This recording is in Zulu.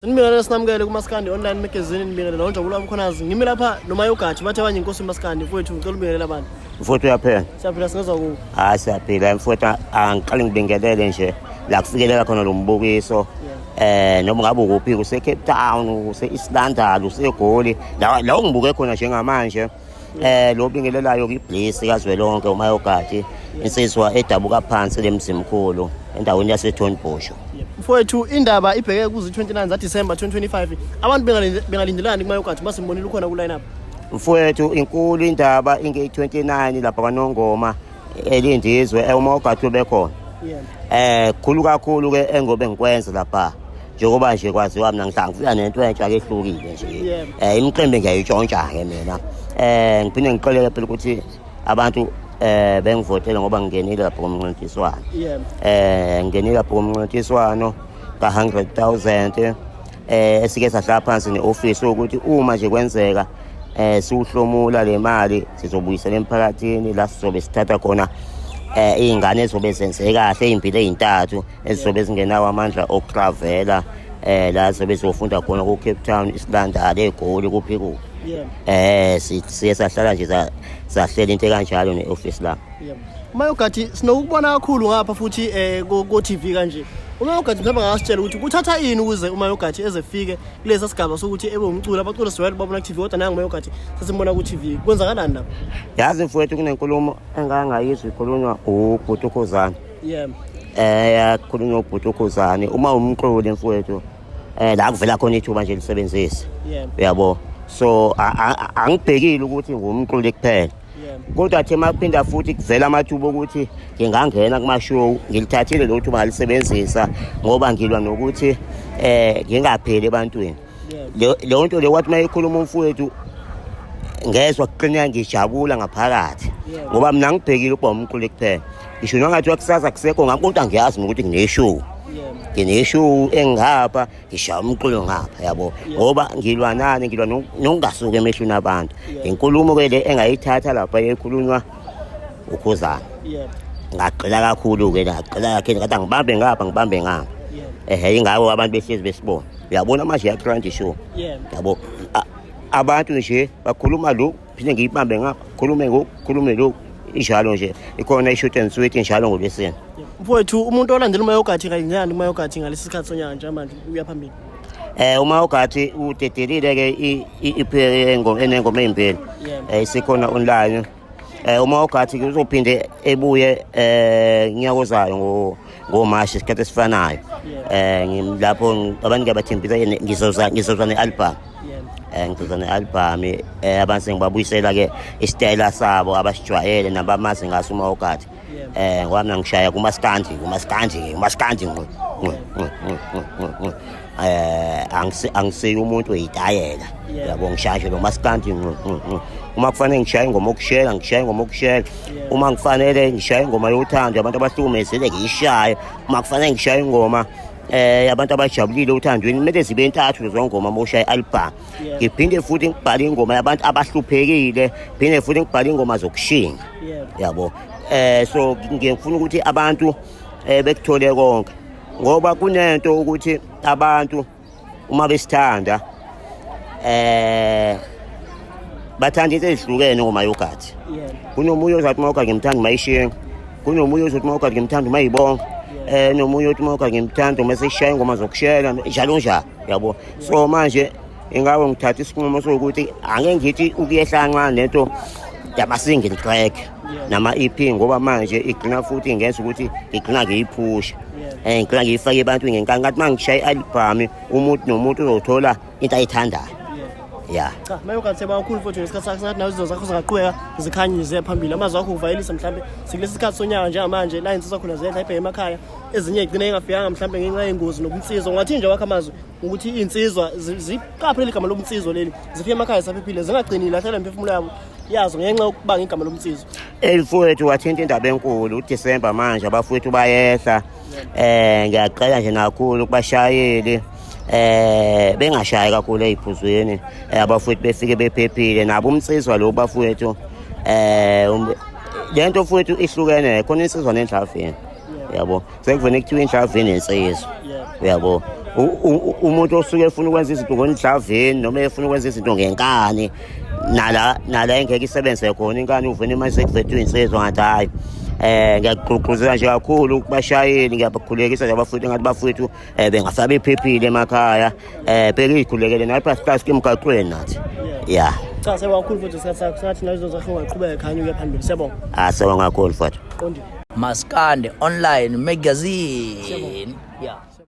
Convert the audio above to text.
Sinibingelele sinamukele kuMaskandi Online Magazine, nibingelele noNjabulo Mkhwanazi. Ngimi lapha noMayogathi, bathe abanye inkosi uMaskandi mfowethu, ngicela ubingelele abantu. Mfowethu uyaphela. Siyaphila singezwa kuwe. Hayi siyaphila mfowethu, angiqale ngibingelele nje la kufikelela khona lo mbukiso. Noma ngabe ukuphi, use Cape Town, use East London, useGoli, la la ungibuke khona njengamanje. Lo bingelelayo kwiBliss kazwelonke uMayogathi, insizwa edabuka phansi lemzimkhulu endaweni yaseThornbush. Mfowethu, indaba ibheke kuzi 29 zaDecember 2025. Abantu bengalindelani kuMayogathi masimbonile ukhona ku line up? Mfowethu, inkulu indaba inge-29 lapha kwaNongoma elindizwe, uMayogathi ubekhona. Khulu kakhulu ke engobe ngikwenza lapha. Njengoba nje kwaziwa mina ngihlanga ngifika nento entsha ke ehlukile nje. Imicimbi ngiyayitshontsha ke mina. Ngiphinde ngixolele phela ukuthi abantu bengivotele ngoba ngingenile lapho komncintiswano. Ngingenile lapho komncintiswano ka 100,000 esike sahlala phansi neoffice ukuthi uma nje kwenzeka siwuhlomula le mali sizobuyisela emphakathini la sizobe sithatha khona izingane ezobe zenze kahle ezimbili ezintathu ezizobe zingenawo amandla okutravela la zobe zofunda khona ku Cape Town, East London, eGoli, kuphi kuphi. Siye sahlala nje sahlela into kanjalo neoffice la. Mayogathi sinokubona kakhulu ngapha futhi ku TV kanje. UMayogathi mhlawumbe angasitshela ukuthi kuthatha ini ukuze uMayogathi ezefike kulesa sigaba sokuthi ebe umculo, abaculi sijwayele ukubabona ku TV, kodwa nangu uMayogathi sesimbona ku TV. Kwenzakalani lapho? Yazi mfowethu, kunenkulumo engangayizwa ikhulunywa ubhuti uKhuzani. Yakhulunywa ubhuti uKhuzani, uma umculi mfowethu la kuvela khona ithuba nje lisebenzise. Uyabo, so angibhekile ukuthi ngumculi kuphela. Kodwa the makuphinda futhi kuvela amathuba ukuthi ngingangena kuma-show, ngilithathile lo thuba ngalisebenzisa ngoba ngilwa nokuthi ngingapheli ebantwini. Leyo nto le wathi mayekhuluma umfowethu ngezwa kuqina, ngijabula ngaphakathi ngoba mina ngibhekile ukuba umculi kuphela. Ngisho nongathi kusasa kusekho ngakho, kodwa ngiyazi ukuthi ngine-show. Ngine-show engapha, ngishaya umculo ngapha, yabo, ngoba ngilwa nani, ngilwa nokungasuki emehlweni abantu. Inkulumo ke le engayithatha lapha ekhulunywa uKhuzani. Ngagxila kakhulu ke, ngagxila kakhulu, ngathi angibambe ngapha, ngibambe ngapha. Ingakho abantu behlezi besibona. Uyabona manje ya-trend show. Yabo, abantu nje bakhuluma lo, phinde ngiyibambe ngapha, khulume ngoku, khulume lokhu, injalo nje. Ikhona i-shoot and sweet njalo ngolwesine. Mfowethu, umuntu olandela uMayogathi kanjani uMayogathi ngalesi sikhathi sonyaka nje manje uya phambili? UMayogathi udedelile ke i-EP enengoma ezimbili. Isikhona online. UMayogathi ke uzophinde ebuye nyaka ozayo ngoMashi isikhathi esifanayo. Lapho abantu ngiyabathembisa ngizoza ne-album. Ngizoza ne-album, abantu sengibabuyisela ke isitayela sabo abasijwayele nabamazi ngaso uMayogathi. Ngoba mina ngishaya kumaskandi, kumaskandi, kumaskandi ngqo ngqo ngqo ngqo ngqo ngqo. Angisiye umuntu oyitayela. Yabo, ngishaya nje lo maskandi ngqo ngqo ngqo. Uma kufanele ngishaye ingoma yokushela, ngishaye ingoma yokushela. Uma kufanele ngishaye ingoma yothando abantu abahlukumezile, ngiyishaye. Uma kufanele ngishaye ingoma abantu abajabulile othandweni, kumele zibe intathu lezo ngoma uma ushaya i-album. Ngiphinde futhi ngibhale ingoma yabantu abahluphekile, phinde futhi ngibhale ingoma zokushinga. Yabo, so ngifuna ukuthi abantu bekuthole konke ngoba kunento ukuthi abantu uma besithanda bathanda into ezihlukene ngoMayogathi. Kunomunye ozathi uMayogathi ngimthanda uma ishinga, kunomunye ozothi uMayogathi ngimthanda uma yibonga, nomunye othi uMayogathi ngimthanda uma seshaya ingoma zokushela, njalo njalo, yabo. So manje ingabe ngithatha isinqumo sokuthi ake ngithi ukuyehla kancane lento yama-single track nama-EP, ngoba manje igcina futhi ngenza ukuthi ngigcina ngiyiphusha, ngigcina ngiyifake ebantwini ngenkani, ngathi uma ngishaya i-album umuntu nomuntu uzothola into ayithandayo. Ya. Cha, Mayogathi, siyabonga kakhulu mfowethu ngesikhathi sakho. Sengathi nawe izinto zakho zingaqhubeka zikhanyise phambili. Amazwi akho uvayelisa, mhlambe sikulesi sikhathi sonyaka njengamanje la insizwa khona zehla ibheke emakhaya, ezinye igcine ingafikanga mhlambe ngenxa yengozi nobunsizwa. Ungathi nje wakho amazwi ukuthi iy'nsizwa ziqaphe leli gama lobunsizwa leli, zifike emakhaya saphephile, zingagcini lahlelwa imiphefumulo yabo yazo ngenxa yokubanga igama lomnsizwa. Mfowethu, wathinta indaba enkulu. uDisemba manje abafowethu bayehla. Ngiyacela nje nakhulu kubashayeli bengashayi kakhulu eziphuzweni, abafowethu befike bephephile nabo. Umnsizwa lo bafowethu, lento mfowethu ihlukene, khona insizwa nendlavini, yabo. Sekuvele kuthiwa indlavini insizwa, uyabo. Umuntu osuke efuna ukwenza izinto ngondlaveni noma efuna ukwenza izinto ngenkani, nala nala engeke isebenze khona inkani, uvena uma sekuvetwe insizwa ngathi hhayi. Ngiyagqugquzela nje kakhulu kubashayeli, ngiyabakhulekisa nje abafowethu, ngathi bafowethu bengasabe iphephile emakhaya, bekiyikhulekele nathi pasiqasike emgaqweni nathi ya. Cha, siyabonga kakhulu futhi isikhathi sakho. Sengathi nazo zakho ungaqhubeka khanye uye phambili. Siyabonga. Ah, siyabonga kakhulu, mfowethu. Qondile. Maskandi Online Magazine.